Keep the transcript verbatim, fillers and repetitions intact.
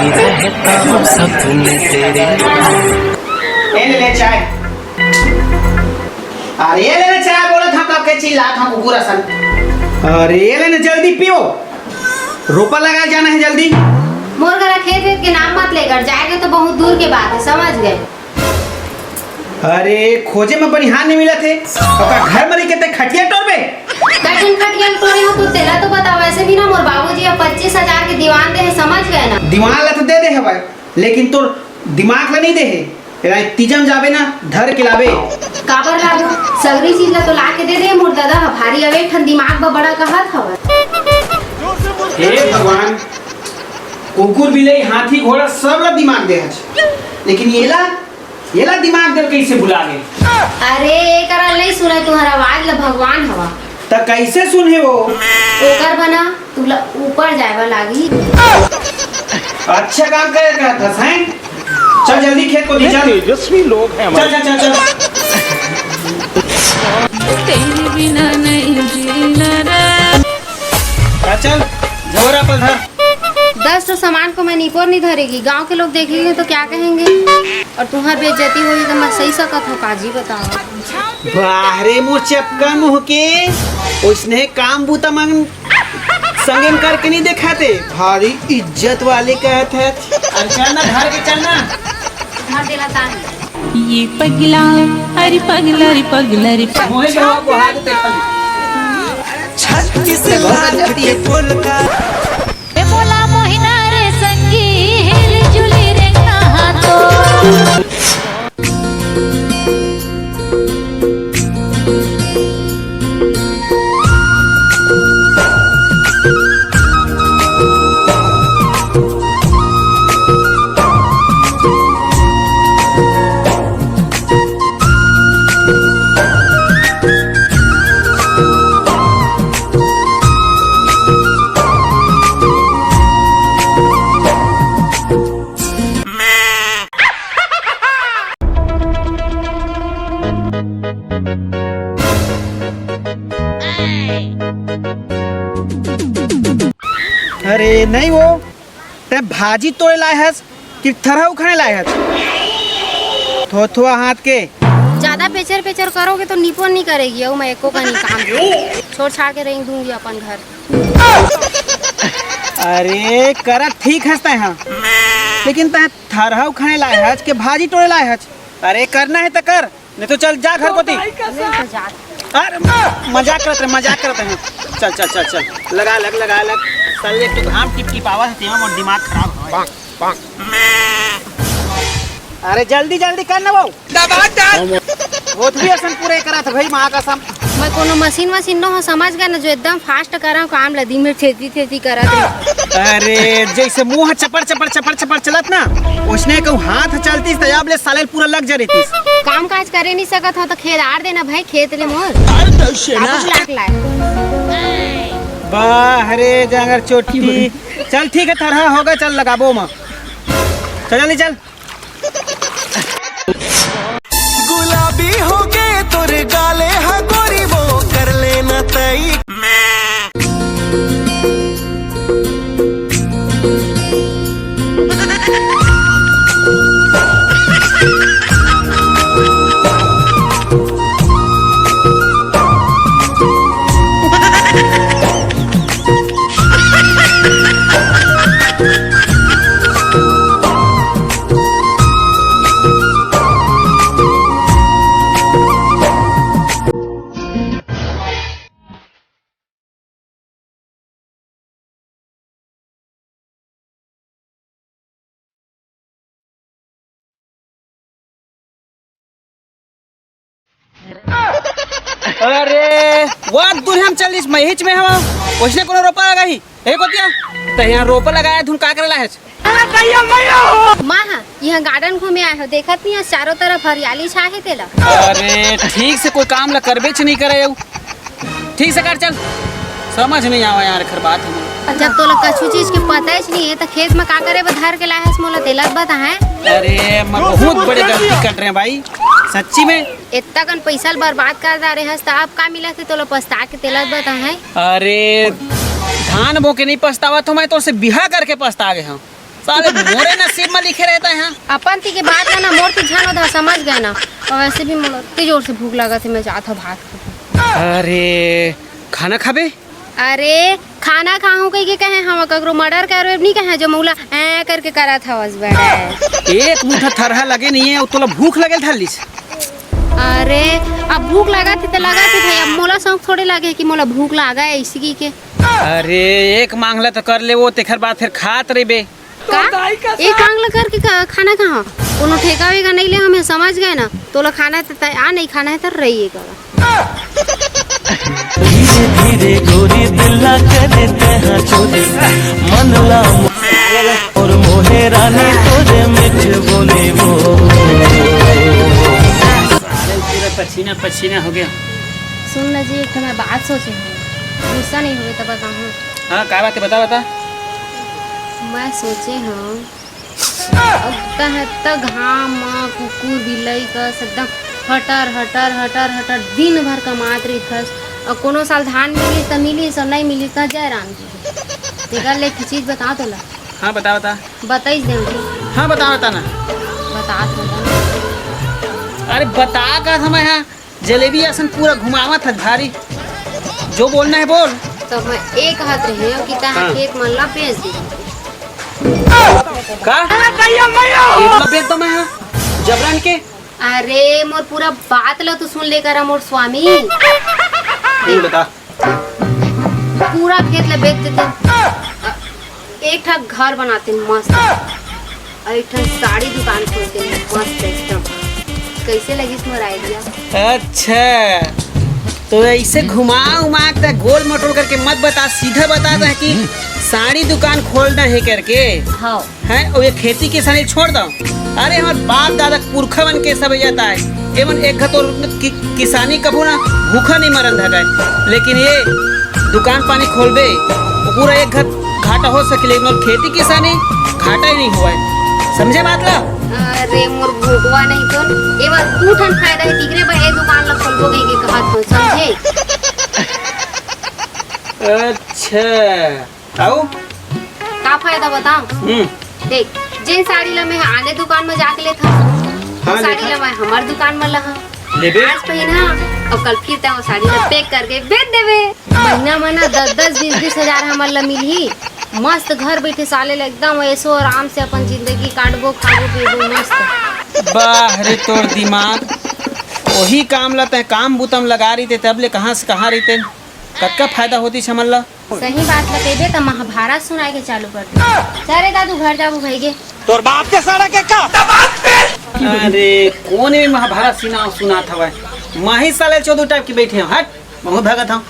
ए ले ले चाय। अरे ये ले ले चाय, बोलत हँव कब के चिल्लात हँव कुकुर असन। अरे ये ले ना, जल्दी पियो, रोपा लगाए जाना हे जल्दी। मोर करा खेत वेत के नाम मत लेकर, जाएंगे तो बहुत दूर के बात है, समझ गए? अरे, खोजे में बनिहार नहीं मिलत हे, ओकर घर में रहिके ते खटिया टोरबे? कठिन खटिया टोरे हो तो तेला तो बता। वैसे भी ना, मोर बाबूजी अब पच्चीस हजार के दीवान दे हे, समझ गए ना? दीवान ला तो दे दे हवय, लेकिन तोर दिमाग ला नहीं दे हे। एला तीजम जाबे ना, धर के लाबे। काबर लाबो? सगरी चीज ला तो ला के दे दे मोर ददा ह। भारी अवे ठन दिमाग ब बड़ा कहत हवय। हे भगवान, कुकुर, बिलई, हाथी, घोड़ा सब ला दिमाग दे हच, लेकिन येला, येला दिमाग दे कइसे भुला गे? अरे, एकरा नहीं सुना, तुम्हारा आवाज ला भगवान हवा। त कइसे सुनहे वो? ओकर बना तुला ऊपर जाए बर लागही। अच्छा काम करे कहत हस, हैं? चल जल्दी खेत कोती चल। तेजस्वी लोग हैं हमारे। चल, चल, चल, चल। तेरे बिना नहीं जीना रे। चल, चल, झोरा पर धर। दस ठो सामान को मैं निपोर नहीं धरेगी, गांव के लोग देखेंगे तो क्या कहेंगे? और तुम्हार बेइज्जती होही तो मैं सही सकत हूँ, काजी बताओ। बाहरे मोर चपका मुँह के, ओइसने काम बूता मन संगे म करके नहीं देखाते, भारी इज्जत वाले कहत हच। अरे चल ना, घर के चल ना। घर देला तान। ये पगला, अरे पगला, अरे पगला, अरे पगला। मोहे जो को हाथ देखल। छत्तीसगढ़ के कोलकाता। ए मोला मोहिना रे संगी, हिल जुली रे कहाँ तो। अरे नहीं वो, तैं भाजी तोड़े लाए हस कि थरहा उखाड़े लाए हस? थोथवा हाथ के। ज्यादा पेचर पेचर करोगे तो निपोर नहीं करेगी, अउ मैं एको का नहीं काम छोड़ छाड़ के रेंग दूंगी अपन घर। अरे करत ठीक हस तैं, हाँ, लेकिन तैं थरहा उखाड़े लाए हच के भाजी तोड़े लाए हच? अरे करना हे त कर, नहीं तो चल जा घर कोती। नहीं तो जा। अरे म-, मजाक करत रहे, मजाक करत रहे। चल चल चल चल, लगा लग, लगा लग। साले एक तो घाम टिप टिप आवत हे, तेमा मोर दिमाग खराब होय। अरे जल्दी जल्दी कर ना वो। दबा डाल। होत भी असन पूरे करत भाई, माँ कसम। मैं कोनो मशीन वशीन नो हो, समझ गए ना, जो एकदम फास्ट करा काम ला, दिन में छेती छेती करत रहे। अरे जैसे मुंह चपड़ चपड़ चपड़ चपड़ चलत ना, उसने कहूँ हाथ चलतीस त अब ले साले पूरा लग जा रहतीस। काम काज करे नहीं सकत हो तो खेदार देना भाई, खेत ले मोर। अरे दशे ना। कुछ लाग लाए। वाह रे जांगर चोटी। चल ठीक है, थरहा होगा, चल लगाबो मा। चल जल्दी चल। गुलाबी हो गए तोरे गाले हा गोरी, वो कर लेना तई। अरे, वाह, दुनिया में चलिस, मैं हिच में हवा। उसने कोनो रोपा लगाही? ए, कोतिया, त यहाँ रोपा लगाए धुन का करे लाहेच? माँ, हाँ, यहाँ गार्डन घूमे आए हो, देखत नहीं है, चारों तरफ हरियाली छा है तेला। अरे, ठीक से कोई काम ला करबेच नहीं करे हो। ठीक से कर चल, समझ नहीं आवा यार, एकर बात हमें। अच्छा, तोला कछु चीज के पता ही नहीं है, तो खेत में का करे बर धर के लाए हस, मोला तेला बता है। अरे, मैं बहुत बड़े गलती कर रहे हैं भाई, सच्ची में। इतना कन पैसा ल बर्बाद कर डारे हस, त अब का मिला थे तोला पछता के, तेला बता है। अरे, धान बो के नहीं पछतावा तो मैं तोसे बिहा करके पछता गए हूँ। साले मोरे नसीब में लिखे रहता है। अपन ती के बात ला ना मोर ती झन ओधा, समझ गए ना। और वैसे भी मोला इतनी जोर से भूख लागत हे, मैं जात हूँ भात खाऊं। अरे, खाना खाबे? अरे, खाना खाहूं कहिके कहे, हम ककरो मर्डर करबे नहीं कहे, जो मोला ऐ करके करत हवस बड़े। एक मुठा थरहा लगे नहीं है, तोला भूख लगे धरलिस। अरे, अब भूख लागत हे त लागत हे भाई, अब मोला शौक थोड़े लागे कि मोला भूख लागे है इसी की के। अरे, एक मांगला तो कर ले वो, तेखर बाद फिर खात रहिबे। का? एक मांगला करके का, खाना कहाँ? कोनो ठेका वेगा नहीं ले, हमें समझ गए ना। तोला खाना है त तय आ, नहीं खाना है त रहिए करा। धीरे धीरे गोरी दिल ला करे तैं हा चोरी, मन ला मोर मोहे रानी तोरे मीठ बोली वो। साले पूरा पसीना पसीना हो गया। सुन ना जी, एक ठो मैं बात सोचे हूँ, गुस्सा नहीं हुए तो बताऊँ। हाँ, का बात है, बता, बता। मैं सोचे हूँ, अब तह त घाम म कुकुर बिल्लई कस एकदम हटर हटर हटर हटर दिन भर कमात रहिथस। अउ कोनो साल धान मिलिस त मिलिस, अउ नइ मिलिस त जय राम जी। तेकर ले एक चीज बताओ तोला। हाँ, बता, बता। बताइस देव जी। हाँ, बता, बता ना। बता तो दो। अरे, बता का समय है? जलेबी असन पूरा घुमावत हस भारी। जो बोलना है बोल। तो मैं एक हाथ रहे हूँ कि तहाँ हाँ। खेत मन ला बेच दे। का? खेत ला बेच दो मैं हाँ? जबरन के? अरे मोर पूरा बात ला तो सुन ले करा मोर स्वामी। नहीं बता। पूरा खेत ला बेच देते। एक ठा घर बनाते मस्त, अउ एक ठा साड़ी दुकान खोलते मस्त एकदम। कैसे लगिस मोर आइडिया? अच्छा, तो ऐसे घुमा उमा के गोल मटोल करके मत बता, सीधा बता दे कि साड़ी दुकान खोलना है करके। हाँ। हैं, और ये खेती किसानी छोड़ दो। अरे, हमारे बाप दादा पुरखा मन के सब जाता है, एमन एक घर तो कि, किसानी कभू ना भूखा नहीं मरन धकाए, लेकिन ये दुकान पानी खोलबे, वो पूरा एक घर घाटा हो सके, लेकिन खेती किसानी घाटा ही नहीं हुआ है। समझे बात ला? अरे मोर भोगवा नहीं तो, एमा दू ठन फायदा है, तिकरे बर ए दुकान ला खोलबो कहिके कहत हो, समझे? अच्छा। अउ? का फायदा बताओ? हम्म। देख, जेन साड़ी ला मैं आने दुकान में जाके लेथव, हाँ, वो साड़ी लेथव। ला मैं हमर दुकान में लहा। लेबे? आज पहिना, अउ कल फिर तैं वो साड़ी ला पैक करके बेच देबे। महीना में ना दस दस बीस बीस हजार हमर ला मिलही। मस्त घर बैठे साले ला एकदम ऐसो आराम से अपन जिंदगी काटबो, खाबो, पीबो, मस्त। बाह रे तोर दिमाग, वही काम ला तैं काम बुतम लगा रहिते, तब ले कहाँ से कहाँ रहिते, कतका फायदा होतिस हमन ला। सही बात ला कहिबे त महाभारत सुनाए के चालू कर दे। चल रे दादू, घर जाबो भइगे। तोर बाप के सड़ा के का? अरे, कोन ए महाभारत सुनावत हवय? माही साले चोदू टाइप के बैठे हंव। हट, महूं भागत हंव।